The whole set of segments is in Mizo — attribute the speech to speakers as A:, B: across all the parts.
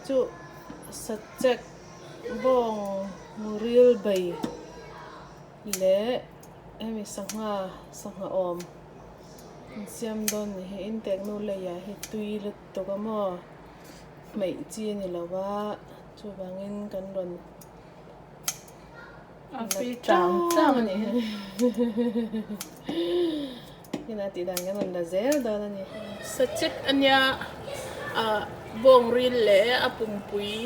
A: chu sachek bawng ril bai leh hemi sangha sangha awm an siam dawn ni hi in teknu leiah hi tui lutuk a maw hmeih chi a ni lo va chuvangin kan rawn
B: A free chang chang a ni hi.
A: Ina tih dan kan rawn la zel dawn a ni.
B: Sachek a nia a bawng ril leh a pumpui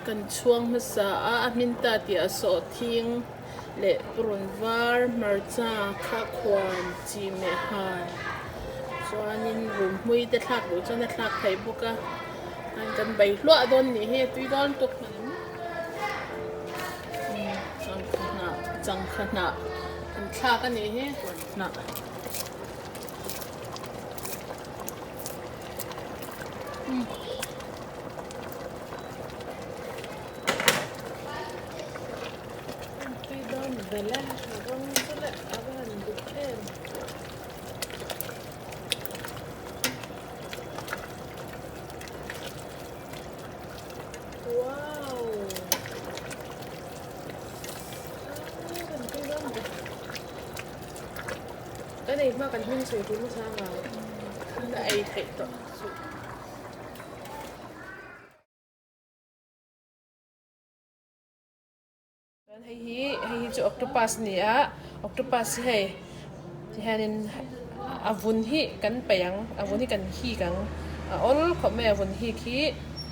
B: kan chhuang hmasa a, a hmin ta tih a sawh thing leh purun var hmarcha kha khuan chi meh han chuanin rum hmui te thlak duh chuan a thlak theih bawk a kan bei hluah dawn nih hi a tui dawn tuk. Changkha hnah changkha hnah an thlak a nih hi hnah.
A: Tui dawn belh e a rawng chu leh a va han duh em. Wow! Kan ei hma kan hming sawi tur hmasa ngai.
B: Kan ei theih tawh chu.
A: Chuan hei hi hei hi chu octopus a ni a octopus hi hei tihianin a vun hi kan paih ang a vun hi kan hik ang a awl khawp mai a vun hik hi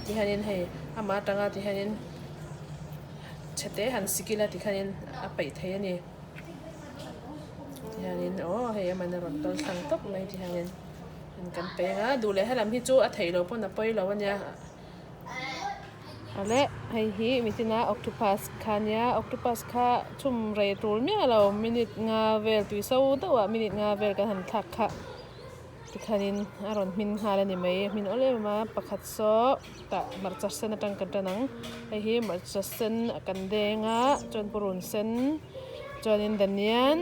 A: tihianin hei amah atanga tihianin chhete han sik ila tikhanin a paih thei a ni tihianin aw hei aman a rawn tawl thlang tawp mai tihianin kan paih ang a duh leh helam hi chu a theih loh pawn a pawi lo a nia. Awle hei hi mitin a octopus kha ania octopus kha chhum rei tul miah lo minute nga vel tui so deuh ah minute nga vel kan han thlak kha tikhanin a rawn hmin nghal a ni mai a hmin awlh em em a pakhat saw tah hmarcha sen atang kan tan ang hei hi hmarcha sen kan deng a chuan purun sen chuanin danian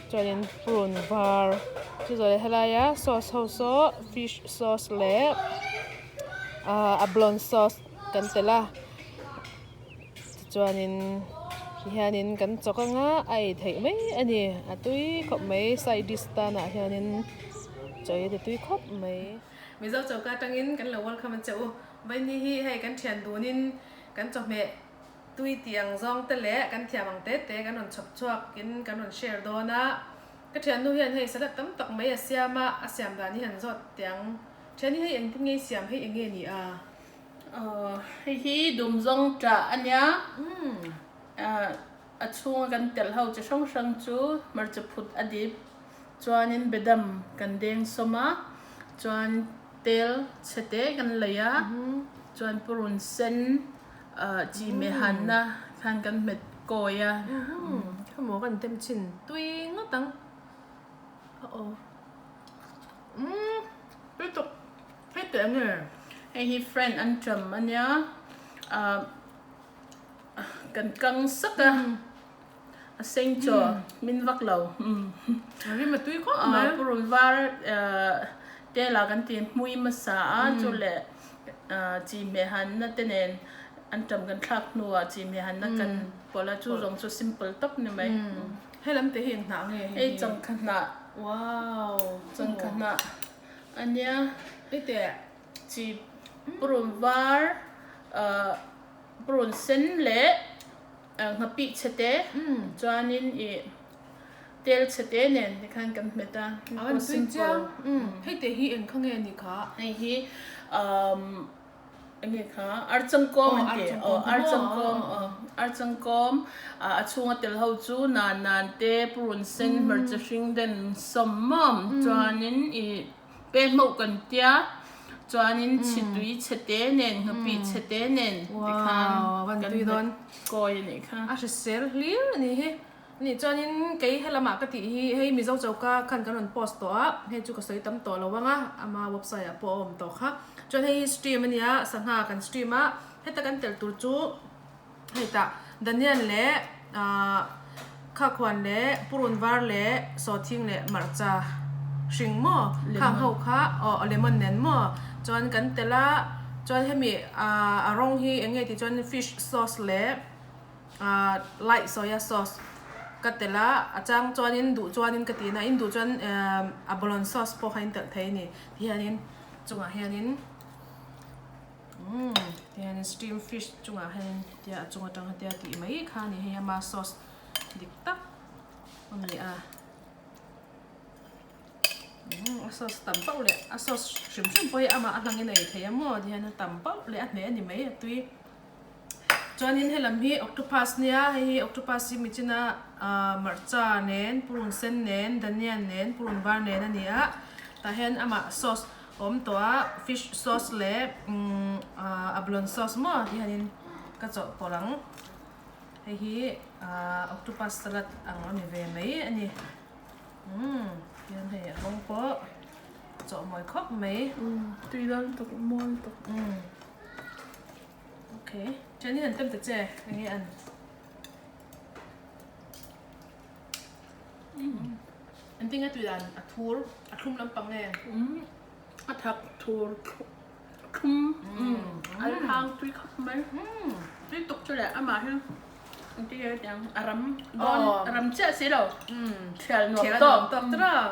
A: chuanin purun var chu zawh leh helaia sauce ho saw fish sauce leh. Ahh a blonde sauce kan telh a tichuanin tihianin kan chawk anga a ei theih mai a ni a tui khawp mai side dish tanah hianin chaw ei a ti tui khawp mai. Mizo choka atangin kan lo welcome a che u vaini hi hei kan thian dunin kan chawhmeh tui tih ang zawng te leh kan thiam ang te te kan rawn chhawp chhuak in kan rawn share dawn a ka thiannu hian hei salad tam tak mai a siam a a siam dan hi han zawt teh ang. Thiani hei engtin nge i siam hei eng nge ni a?
B: Aw hei hi dumzawng ṭah a nia. A chhunga kan telh ho chi hrang hrang chu hmarcha phut a dip chuanin bedam kan deng sawm a chuan tel chhe te kan lei a chuan purun sen chi meh hanna khan kan hmet kawi a.
A: Khamaw kan tem chhin tui ngawt ang. Aw. Umm tui tuk hei teh nge.
B: Hei hi friend an ṭam a nia ah kan kang sak a a seng chaw min vak lo
A: a rim a tui khawp mai
B: purun var tel ah kan ti hmui hmasa a chu leh chi hmeh hanna te nen an ṭam kan thlak hnuah chi hmeh hanna kan pawlh a chu zawng chu simple tawp ni mai.
A: He lam te hi eng hnah nge hei hi?
B: Hei changkha hnah.
A: Wow!
B: Changkha hnah a nia.
A: Hei teh.
B: Chi purun var, purun sen leh nghapih chhe te chuanin ih tel chhe te nen tikhan kan hmet a.
A: A van tui chiang. Hei teh hi eng kha nge a nih kha?
B: Hei hi umm. Enge kha Archangkawm an ti aw Archangkawm aw Archangkawm a chhunga tel ho chu nan nan te purun sen hmarcha hring den sawm mawm chuanin ih pe hmauh kan tia chuanin chhitui chhe te nen nghapih chhe te nen tikhan kan hmet kawi a nih kha.
A: A hrisel hlir a nih hi. Nih chuanin kei helamah ka tih hi hei Mizo choka khan kan rawn post tawh a, hei chu ka sawi tam tawh lo ang a, ama website ah pawh a awm tawh kha. Chuan hei hi stream a nia, sangha kan stream a, heta kan telh tur chu hei tah Daniel leh ahh Khakhuan leh Purun var leh Sawthing leh Hmarcha hring maw khang ho kha aw lemon nen maw chuan kan telh a. Chuan hemi a rawng hi eng nge tih chuan fish sauce leh ahh light soya sauce ka telh a, a chang chuanin duh chuanin ka tihna in duh chuan ehh abalone sauce pawh kha in telh thei a ni tihianin chungah hianin umm tihianin steam fish chungah hianin tia a chung atang tia tih mai kha a ni hei ama sauce dik tak a ni a. A sauce tam pauh leh a sauce hrim hrim pawh hi amah a hlangin a ei thei a maw tihian a tam pauh leh a hneh a ni mai a tui chuanin helam hi octopus nia hei hi octopus hi michina ah hmarcha nen purun sen nen dhania nen purun var nen a ni a tah hian amah sauce a awm tawh a fish sauce leh umm ah abalone sauce maw tihianin ka chawhpawlh ang hei hi ah octopus salad ang a ni ve mai a ni. Umm hian hei a rawng pawh chawh mawi khawp mai.
B: Umm tui dal lutuk mawi lutuk.
A: Umm okay thian hi an tem ta che eng nge an umm engtin nge tui dan a thur a thlum lampang nge.
B: Umm a thak thur thlum umm a hang tui khawp mai.
A: Umm
B: tui tuk chu leh amah hi. A ram dawn a ram chiah si lo thial nuam tawk
A: tawk tawk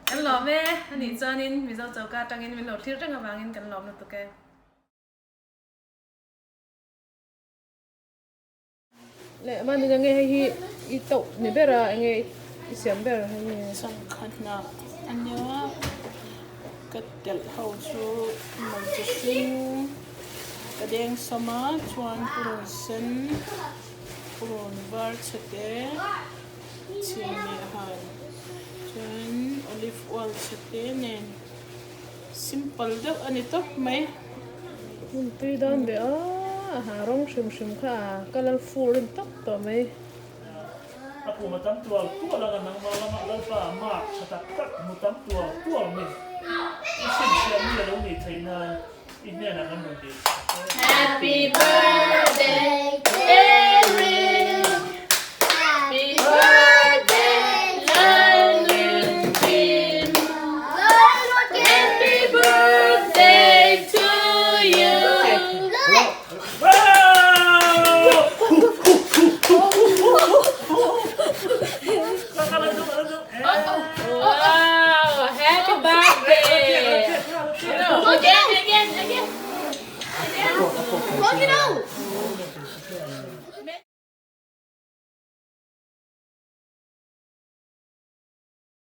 A: kan lawm e a nih chuanin Mizo choka atangin min lo thlir reng avangin kan lawm lutuk e. Leh mahni nge hei hi i tauh ni ber a enge i siam ber hei hi.
B: Changkhatna a nia ka telh ho chu hmarcha hring. Ka deng sam a chuan purun sen purun var chhe te chhim leh han chuan olive oil chhe te nen simple deuh a ni tawp mai.
A: Hmun tui dawn ve a a rawng hrim hrim kha a colour full a ni tawp tawh mai.
C: A kum a tam tual tual anga nangmah lama Lalpa mark tha tak tak hmu tam tual tual mi i chhinchhiah mi a lo nih theih nan i hnenah kan rawn dil chak e.
B: Happy birthday Erin Happy birthday Lalnunkim Happy birthday to you. Wow, happy birthday! Again, again, again.